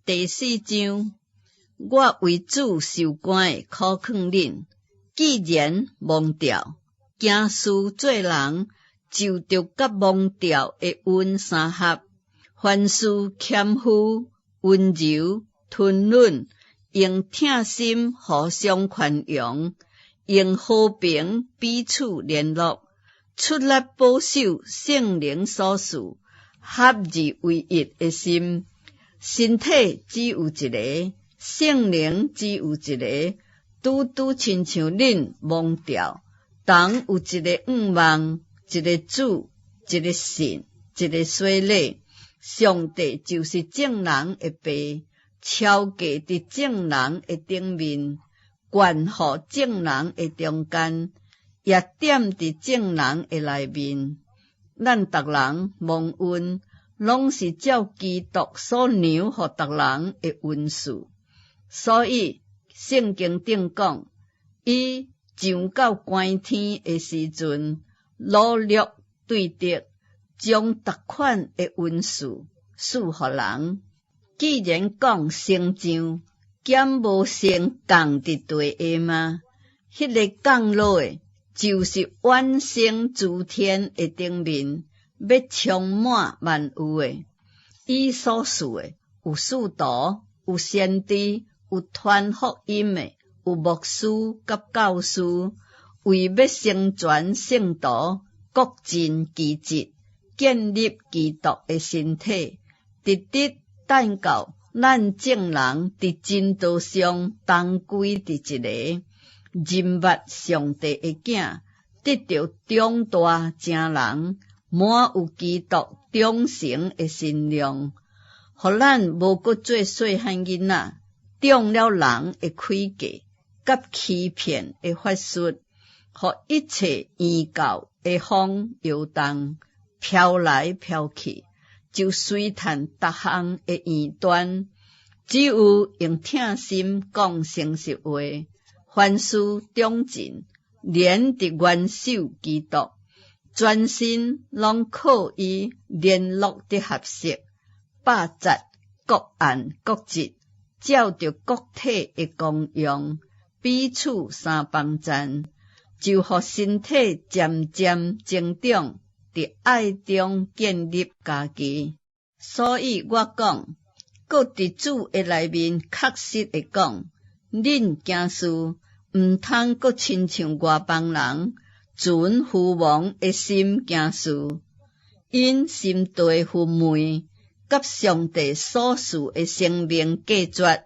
第四章，我為主受關的苦勸恁，既然忘掉，行事做人，就著佮蒙召的恩相合。凡事謙虛、溫柔、吞忍，用疼心互相寬容，用和平彼此聯絡，出力保守聖靈所賜合二為一的心。身體只有一个，聖靈只有一个，拄拄親像恁蒙召，同有一个向望，一个主，一个信，一个洗禮。上帝就是眾人的父，超過佇眾人的頂面，眷護眾人的中間，也踮佇眾人的內面。咱逐人蒙恩，攏是照基督所量予逐人的恩賜。所以聖經頂講，伊上到關天的時陣，擄掠對敵，將逐款的恩賜賜予人。既然講升上，敢無先降佇地下嗎？彼个降落的，就是遠升諸天的頂面，欲充滿萬有的。伊所賜的，有使徒，有先知，有傳福音的，有牧師佮教師，為欲成全聖徒，各盡其職，建立基督的身體，直直等到咱眾人佇真道上同歸佇一个，認捌上帝的囝，得著長大成人，滿有基督長成的身量，予咱無閣做細漢囡仔，中了人的詭計，佮欺騙的法術，予一切異教的風搖動，飄來飄去，就隨趁逐項的異端。只有用疼心講誠實話，凡事長進，連佇元首基督，全身攏靠伊聯絡得合適，百節各按各職，照著各體的功用，彼此相幫贊，就予身體漸漸增長，佇愛中建立家己。所以我講，閣佇主的內面確實的講，恁行事毋通閣親像外邦人，存虛妄的心行事。𪜶心地昏昧，佮上帝所賜的生命隔絕，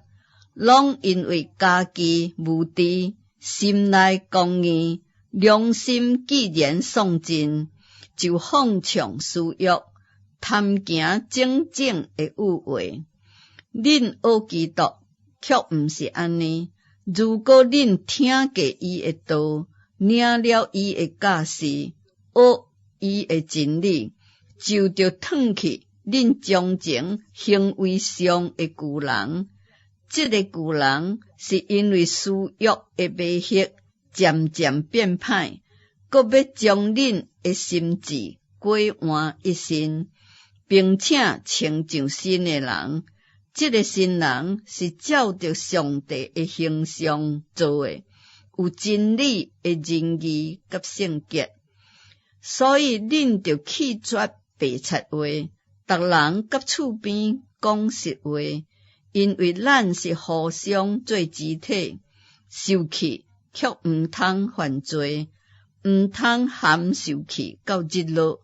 攏因為家己無知，心內剛硬，良心既然喪盡，就放縱私欲，貪行種種的欲畫。恁學基督，卻毋是按呢。如果恁聽過伊的道，領了伊的教示，學伊的真理，就著褪去恁從前行為上的舊人。這个舊人是因為私欲的迷惑，漸漸變歹，閣欲將恁的心志改換一新，並且穿上新的人。這个新人是照著上帝的形象造的，有真理的仁義佮聖潔。所以恁著棄絕白賊話，逐人佮厝邊講實話，因為咱是互相做肢體，受氣卻毋通犯罪，毋通含受氣到日落，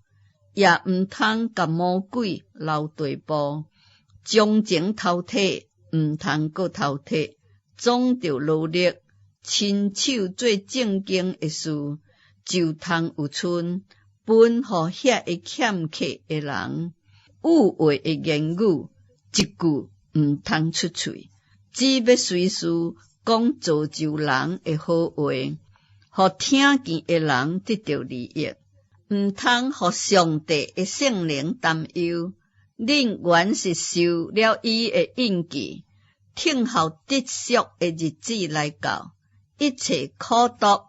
也毋通共魔鬼留地步。從前偷提，毋通閣偷提，總著努力，親手做正經的事，就通有賰分予遐个欠缺的人。有話的言語，一句毋通出喙，只欲隨時講造就人的好話，予聽見的人得著利益。毋通予上帝的聖靈擔憂。恁原是受了伊的印記，等候得贖的日子來到，一切苦毒、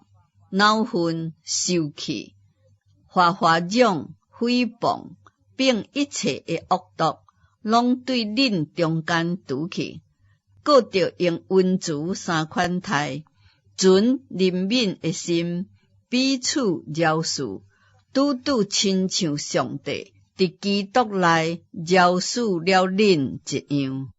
惱恨、受氣、嘩嘩嚷、誹謗，並一切的惡毒，攏對恁中間除去，閣著用恩慈三款待，存憐憫的心，彼此饒恕，拄拄親像上帝佇基督內饒恕了恁一樣。